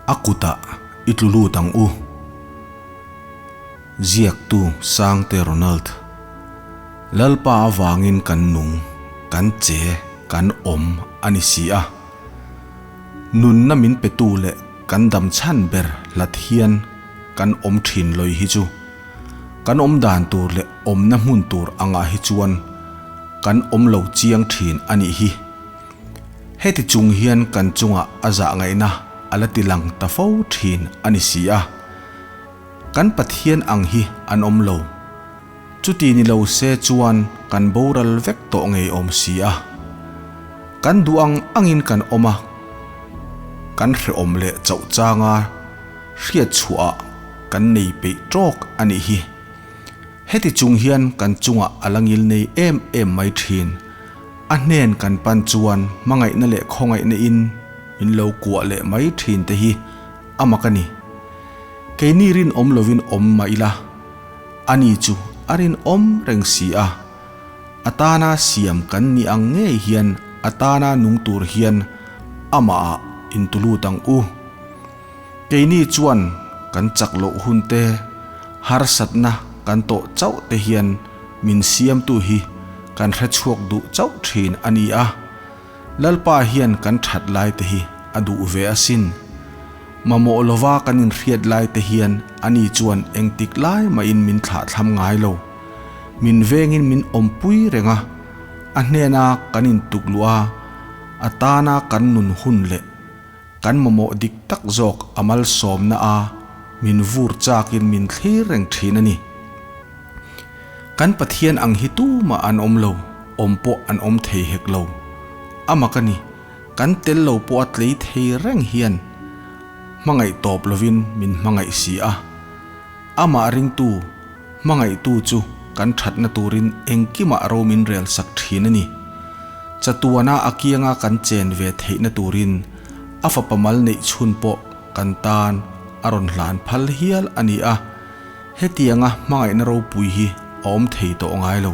A kutah i tlu lut ang u. Ziaktu Sangte Ronald. Lalpa avangin kan nung, kan che, kan awm a ni si a. Nunna min petu leh kan dam chhan ber hlat hian kan awm thin lawih hi chu. Kan awm dan tur leh awmna hmun tur angah hi chuan kan awm lo chiang thin a nih hi. Heti chung hian kan chungah a zah ngaihna a la ti lang ta fo thin a ni si a. Kan Pathian ang hi an awm lo. Chuti ni lo se chuan kan boral vek tawh ngei awm si a. Kan duh ang angin kan awm a, kan hrehawm leh chauh changa hriat chhuahah kan nei peih tawk a nih hi. Heti chung hian kan chungah a la ngil nei em em mai thin. A hnen kan pan chuan hmangaihna leh khawngaihna in min lo kuah leh mai thin te hi a mak a ni. Keini rinawm lovin awm mah ila, ani chu a rinawm reng si a. A tana siam kan nih ang ngei hian a tana nung tur hian amah ah intulut ang u. Keini chuan kan chak loh hun te, harsatna kan tawh chauh te hian min siamtu hi kan hre chhuak duh chauh thin a ni a. Lalpa hian kan that lai te hi a duh ve asin. Mamawh lova kan inhriat lai te hian ani chuan engtik lai mahin min thlahthlam ngai lo. Min vengin min awmpui reng a, a hnena kan intukluh a, a tana kan nun hun leh Kan mamawh dik tak zawk a malsawmna a min vur chakin min thlir reng thin a ni. Kan Pathian ang hi tumah an awm lo, awm pawh an awm thei hek lo. A mak a ni, kan tel lo pawh a tlei thei reng hian hmangaih tawp lovin min hmangaih si a. Amah ringtu, hmangaihtu chu kan thatna turin engkimah ro min rel sak thin a ni. Chatuana a kianga kan chen ve theihna turin a fapa mal neih chhun pawh kan tan a rawn hlan phal hial a ni a, hetianga hmangaihna ropui hi a awm thei tawh ngai lo.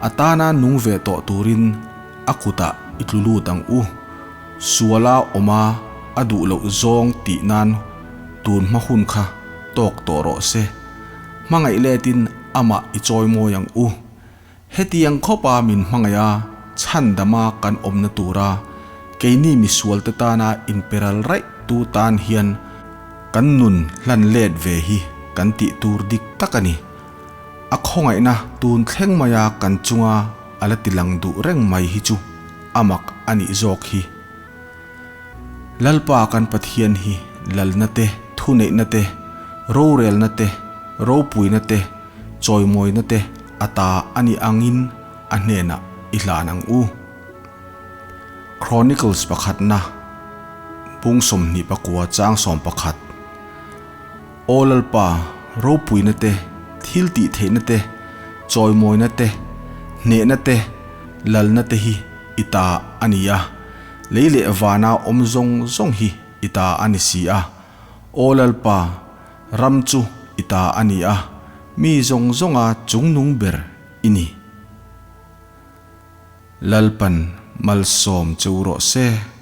A tana nung ve tawh turin a kutah i tlu lut ang u. Suala awma a duh loh zawng tih nan tun hma hun kha tawk tawh rawh se. Hmangaih letin amah i chawi mawi ang u. Hetiang khawpa min hmangaih a, chhandama kan awmna tura keini misualte tana inperal raih tu tan hian kan nun hlan let ve hi kan tih tur dik tak a ni. A khawngaihna tun thleng maia kan chunga a la tilang duh reng mai hi chu a mak a nih zawk hi. Lalpa kan Pathian hi lalna te, thuneihna te, rorelna te, ropuina te, chawimawina te a ta a nih angin a hnenah i hlan ang u. Chronicles pakhatna, Bung 29 chang 11. Aw Lalpa, ropuina te, thil tih theihna te, chawimawina te, hnehna te, lalna te hi i ta a ni a. Lei leh vana awm zawng zawng hi i ta a ni si a. Aw Lalpa, ram chu i ta a ni a, mi zawng zawnga chungnung ber i ni. Lalpan malsawm che u rawh se.